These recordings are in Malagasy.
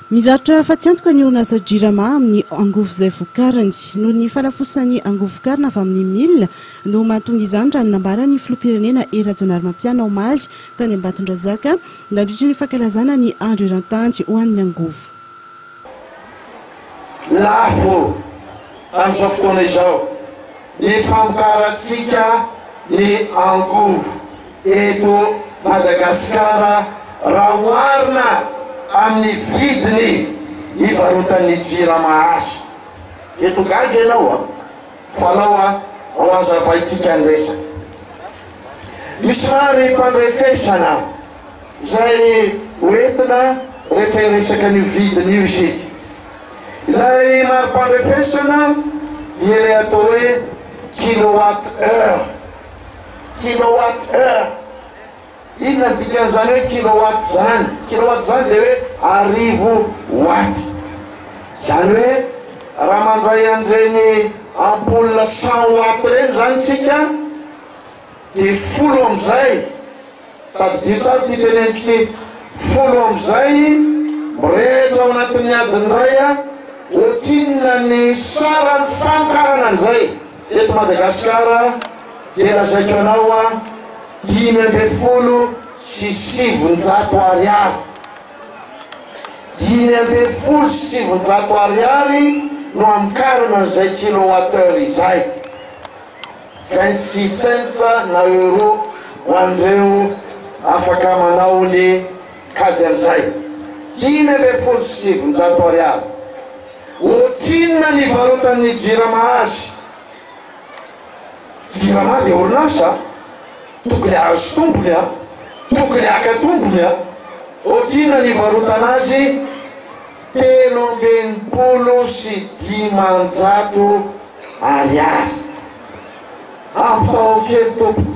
Mivarotra fatiantoka ny orinasa Jirama amin'ny angovo izay vokariny. Noho ny fahalafosan'ny angovo vokarina avy amin'ny milina no mahatonga izany raha ny nambaran'ny filoham-pirenena Hery Rajaonarimampianina omaly tany Ambatondrazaka nandritry ny fankalazana ny andro eran-tany ho an'ny angovo. Lafo amin'izao fotoana izao ny famokarantsika ny angovo eto Madagasikara raha oharina amin'ny vidiny ivarotan'ny Jirama azy. Eto gaga ianao a! Fa alao a ho hazavaintsika ny resaka. Misy mari-pandrefesana izay ho entina rehefa hiresaka an'io vidiny io isika. Ilay mari-pandrefesana dia ilay atao hoe kilowatt heure. Kilowatt heure. Inona ny dikan'izany hoe kilowatt izany? Kilowatt izany dia hoe arivo watt. Izany hoe raha mandray an'ireny ampoule 100 watt ireny izany isika dia folo amin'izay, tadidio tsara ity teneniko ity, folo amin'izay mirehitra ao anatin'ny adiny iray ohatrinona ny saran'ny famokarana an'izay eto Madagasikara dia lazaiko anao an, 915 ariary. 915 ariary no amokarana an'izay kilowatt heure izay. 26 cents na euro ho an'ireo afaka manao ny kajy an'izay. 915 ariary. Ohatrinona ny ivarotan'ny Jirama azy? Jirama dia orinasa a! Tokony hahazo tombony a! Tokony haka tombony a! Ohatrinona ny ivarotana azy? 563 ariary. Ampitahao kely tompoko.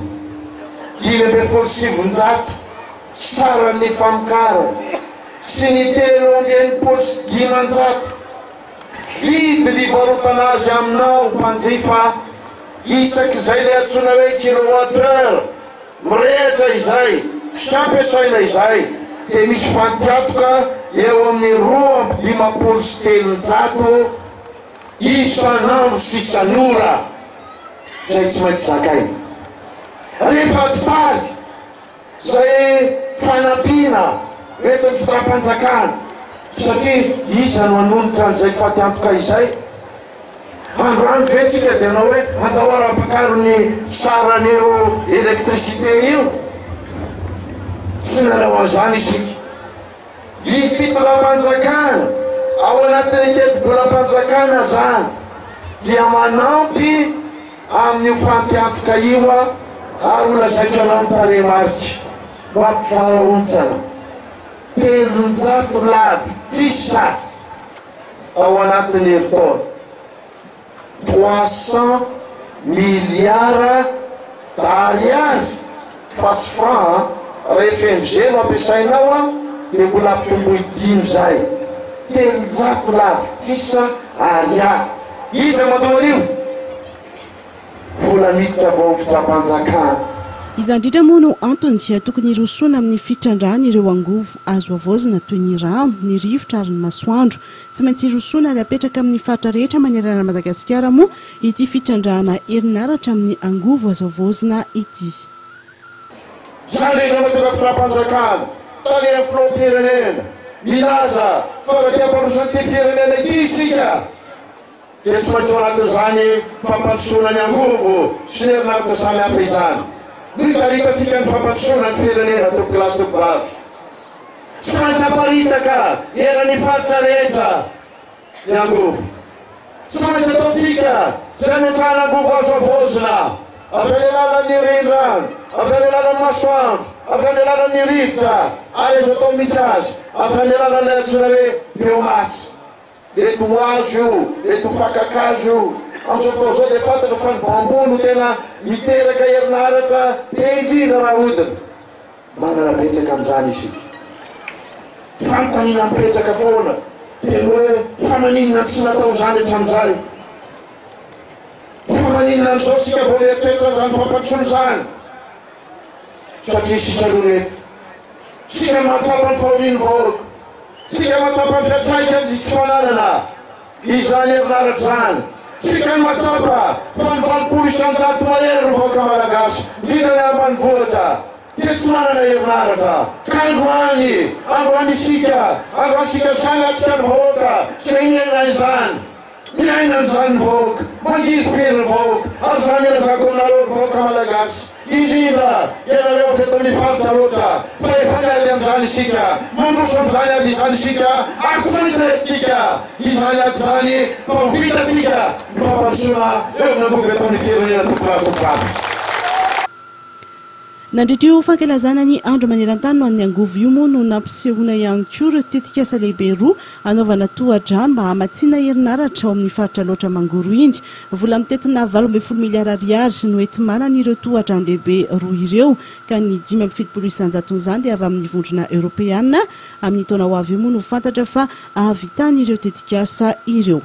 915 saran'ny famokarana sy ny 563. Vidiny ivarotana azy aminao mpanjifa isak'izay ilay antsoina hoe kilowatt heure mirehitra izay sy ampiasaina izay dia misy fantiantoka eo amin'ny 352 isan'andro sy isan'ora izay tsy maintsy zakaina rehefa atotaly. Izay fanampiana entin'ny fitondram-panjakana satria iza no hanonitra an'izay fatiantoka izay? Androany ve tsika dia hanao hoe andao ara-pakaro ny saran'io électricité io? Tsy nanao an'izany isika. Ny fitondram-panjakana ao anatin'ny tetibolam-panjakana izany dia manampy amin'io fantiantoka io ary ho lazaiko anao ny tarehimarika mampivarahontsana 300 lavitrisa ao anatin'ny herintaona. 300 milliards d'ariary fa tsy franc an! Raha FMG no ampiasainao an dia mbola ampitomboy dimy zay, 300 lavitrisa ariary. Iza mandoa an'io? Vola miditra avy ao amin'ny fitram-panjakana. Izany indrindra moa no antony tokony hirosoana amin'ny fitrandrahana ireo angovo azo havaozina toy ny rano, ny rivotra ary ny masoandro. Tsy maintsy hirosoana ary apetraka amin'ny faritra rehetra manerana an'i Madagasikara moa ity fitrandrahana herinaratra amin'ny angovo azo havaozina ity. Izany indrindra no tonga fitondram-panjakana, talehan'ny filoham-pirenena, milaza fa raha te hampandroso an'ity firenena ity isika dia tsy maintsy ao anatin'izany fampandrosoana ny angovo sy ny herinaratra samihafa izany no hitaritantsika ny fampandrosoana ny firenena, tompokolahy sy tompokovavy. Tsy maintsy aparitaka eran'ny faritra rehetra ny angovo. Tsy maintsy ataontsika izay hametrahana angovo azo havaozina avy any alalan'ny renirano, avy any alalan'ny masoandro, avy any alalan'ny rivotra ary azo atao mihitsy aza avy any alalan'ilay antsoina hoe biomasse. Mety ho hazo io, mety ho fakan-kazo io. Amin'izao fotoana izao dia fantatra fa ny bambou no tena miteraka herinaratra be indrindra raha ahodina. Manana betsaka amin'izany isika. Fanontaniana mipetraka foana dia ny hoe fa maninona no tsy natao izany hatramin'izay? Fa maninona amin'izao isika vao mieritreritra an'izany fampandrosoana izany? Satria isika aloha no eto. Isika no mahatsapa ny fahorian'ny vahoaka. Tsika mahatsapa ny fiantraikan'ny tsy fananana izany herinaratra izany. Tsika no mahatsapa fa ny 80% mahery ny vahoaka malagasy, indrindra ny ambanivohitra, dia tsy manana herinaratra. Ka androany, androany isika, androany isika samy hatrika ny vahoaka izay niaina izany. Miaina an'izany ny vahoaka, mangirifiry ny vahoaka, ary izany ilazako aminareo ry vahoaka Malagasy, indrindra ianareo avy eto amin'ny faritra loatra, fa efa miady amin'izany isika, mandroso amin'izany ady izany isika, ary tsy maintsy resintsika izany ady izany fa ho vitantsika ny fampandrosoana eo amin'ny angovo eto amin'ny firenena tompokolahy tompovavy. Nandritra io fankalazana ny Andro maneran-tany ho an'ny angovo io moa no nampisehoana ihany koa ireo tetikasa lehibe roa hanaovana tohadrano mba hamatsiana herinaratra ao amin'ny faritra Alaotra Mangoro iny. Vola mitentina 18 miliara ariary no enti-manana ireo tohadrano lehibe roa ireo ka ny 75 isan-jaton'izany dia avy amin'ny Vondrona Eoropeana. Amin'ny taona ho avy io moa no fantatra fa hahavitana ireo tetikasa ireo.